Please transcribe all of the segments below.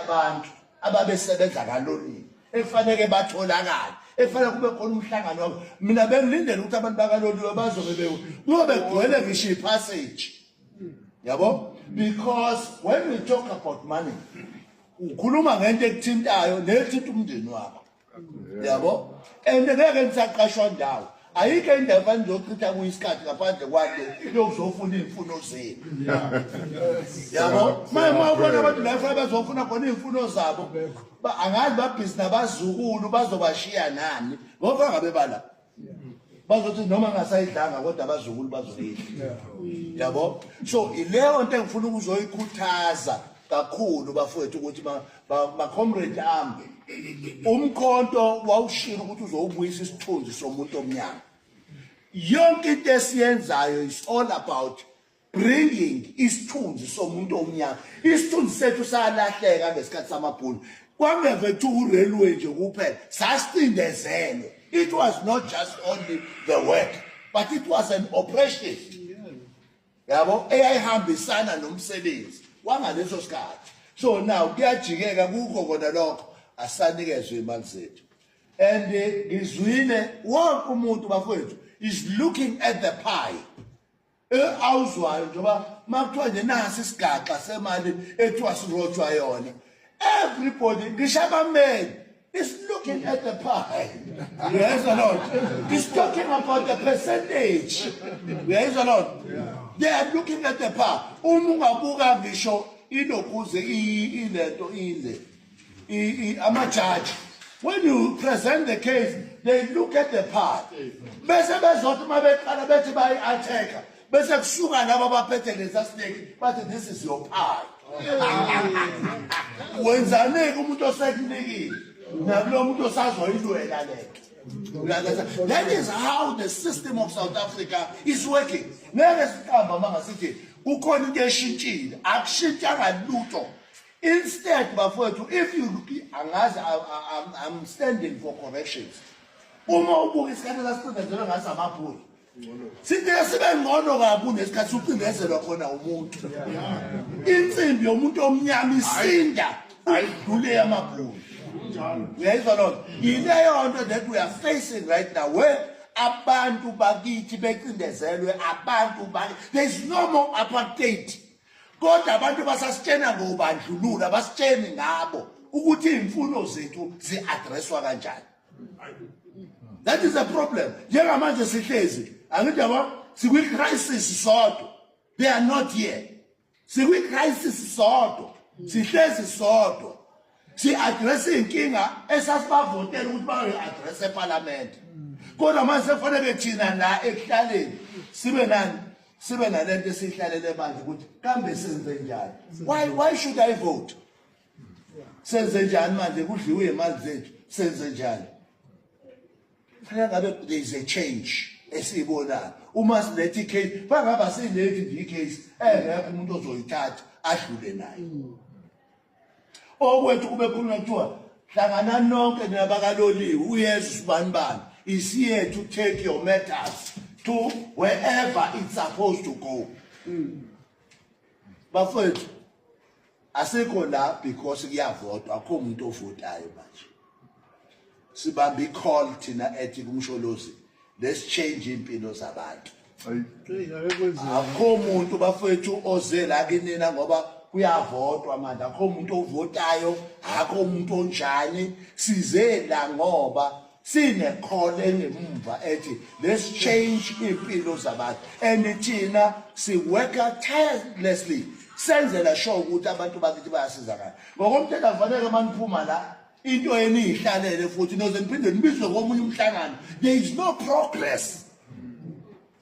Abantu ababesebenza kaloliwe ekufanele batholakale, ekufanele kube khona umhlangano wabo. Mina bengilindele ukuthi abantu bakaloliwe bazobe kuyobe kugcwele ngisho i-passage, yabo, because when we talk about money, ukhuluma ngento ekuthintayo nethinta umndeni wakho, yabo, and ngeke nisaqashwa ndawo. Ayikho indawo efanele nizochitha kuyo isikhathi ngaphandle kwale yokuzofuna iy'mfuno zenu, yabo. Ma ubona abantu la efanele bazofuna khona iy'mfuno zabo, angazi babhizi nabazukulu bazobashiya nani, ngoba ngabe bala bazothi noma ngasayidlanga kodwa abazukulu bazoyidla, yabo. So ileyo nto engifuna ukuzoyikhuthaza kakhulu, bafowethu, ukuthi ma-comrade ami, umkhonto wawushilo ukuthi uzowubuyisa isithunzi somuntu omnyama. Yonke into esiyenzayo is all about bringing isithunzi somuntu omnyama. Isithunzi sethu salahleka ngesikhathi samabhunu. Kwangeve kuthiwa u-railway nje kuphela, sasicindezelwe. It was not just only the work, but it was an oppression, yabo, eyayihambisana nomsebenzi wangaleso sikhathi. So now kuyajikeka kukho kona lokho, asanikezwe imali zethu. And ngizwile wonke umuntu, bafowethu, is looking at the pie. Awuzwayo njengoba makuthiwa nje nasi isigaxa semali ethiwa sirotshwa yona, everybody, ngisho abameli, is looking at the pie. Uyayizwa loo nto? Is talking about the percentage. Uyayizwa loo nto? They are looking at the pie. Uma ungabuka ngisho ilokuze ilento ile amajaji, when you present the case, they look at the pie, bese bezothi uma beqala bethi bayi-attack, bese kusuka laba abaphethe lesa snake, bathi, "This is your pie." Wenzanike umuntu osekunikile nakulo muntu osazoyilwela lento? You? That is how the system of South Africa is working. Ngeke siqamba uma ngasithi kukhona into eshintshile. Akushintshanga lutho. Instead, bafowethu, if you look, angazi, I'm standing for corrections. Uma ubuka isikhathi esasicindezelwe ngaso amabhunu, sifike sibe ngcono kabi kunesikhathi sucindezelwa khona umuntu. Insimbi yomuntu omnyama isinda ukudlula eyamabhunu. Uyayizwa loo nto? Yileyo nto that we are facing right now, where abantu bakithi becindezelwe abantu bakithi. There is no more apartheid, kodwa abantu basasitshena ngobandlululo, abasitsheni ngabo ukuthi iy'mfuno zethu zi-addresswa kanjani. That is a problem. Njengamanje sihlezi, angithi yabo, sikwi-crisis sodwa. They are not here. Sikwi-crisis sodwa, sihlezi sodwa, si-address iy'nkinga esasibavotela ukuthi bayoyi-address ephalamende, kodwa manje sekufanele thina la ekuhlaleni sibe nani, sibe nalento esiyihlalele manje ukuthi kambe senze njani. Why should I vote? Senze njani manje? Kudliwe imali zethu, senze njani? Fanele ngabe there is a change esiyibonayo. Uma siletha i-case, bangaba siyilethi nje i-case engekho umuntu ozoyithatha adlule nayo. Okwethu kube khulunywa kuthiwa hlangana nonke nabakaloliwe, uyeza usibani bani is here to take your matters to wherever it's supposed to go. Bafowethu, asikho la because kuyavotwa. Akho umuntu ovotayo manje. Sibamba i-call thina ethi kuMsholozi, let's change impilo zabantu. Akho muntu, bafethu, oze la kinina ngoba kuyavotwa manje. Akho umuntu ovotayo, akho umuntu onjani. Size la ngoba sine-call engemumva ethi let's change impilo zabantu, and thina si-worka tirelessly senzela sure ukuthi abantu bakithi bayasizakala. Ngokomthetho akufanele maniphuma la into eniyihlalele futhi noze niphinde nibizwe komunye umhlangano. There is no progress.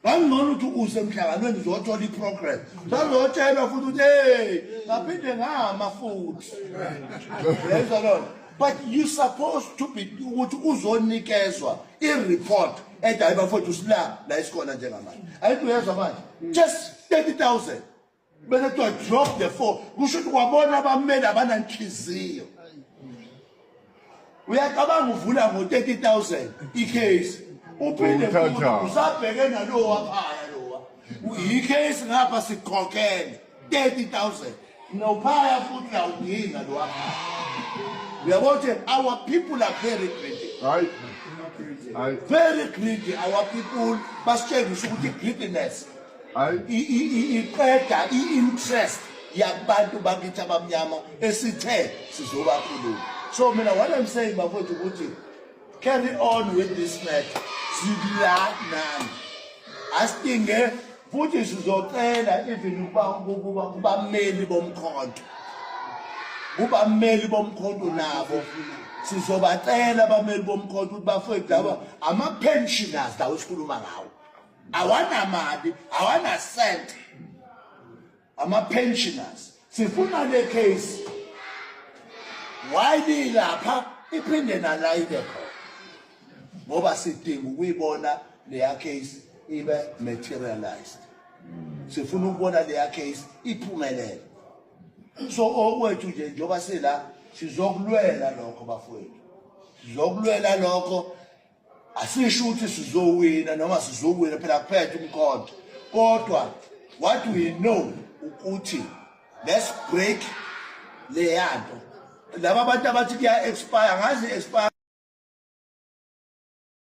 Kangcono ukuthi use emhlanganweni uzothola i-progress, sazotshelwa futhi ukuthi hey, ngaphinde ngama futhi. Uyayizwa lona? But you supposed to be ukuthi uzonikezwa i-report ethi hayi bafowethu, sila la isikhona njengamanje. Ayithi uyezwa manje, just 30,000 bese kuthiwa drop the phone. Kusho ukuthi kwabona abameli abananhliziyo. Uyacabanga uvula ngo-30,000 i-case, uphinde futhi Uthatha. usabheke nalowo waphaya lowa i-case ngapha, sikhokhele 30,000. Nophaya futhi uyawudinga lo waphaya. Uyabona ukuthi our people are very greedy. Hayi. Hayi. Very greedy our people basitshengisa ukuthi greediness Hayi. iqeda i-interest yabantu bakithi abamnyama esithe sizobakhuluma. So mina what I'm saying bafowethu ukuthi carry on with this matter. Sila nani. Asidinge futhi sizocela even ukuba kubameli bomkhonto. Kubameli bomkhonto nabo sizobacela abameli bomkhonto ukuthi bafowethu laba ama-pensioners lawo esikhuluma ngawo awanamali awana cent ama-pensioners sifuna le case why lilapha iphinde nala ibe khona ngoba sidinga ukuyibona leya case ibe materialized sifuna ukubona leya case iphumelele so okwethu nje njengoba sila sizokulwela lokho bafowethu sizokulwela lokho asisho ukuthi sizowina noma sizowina phela kuphethe umkhonto kodwa what we know ukuthi let's break leyanto laba bantu abathi kuya expire ngazi expire.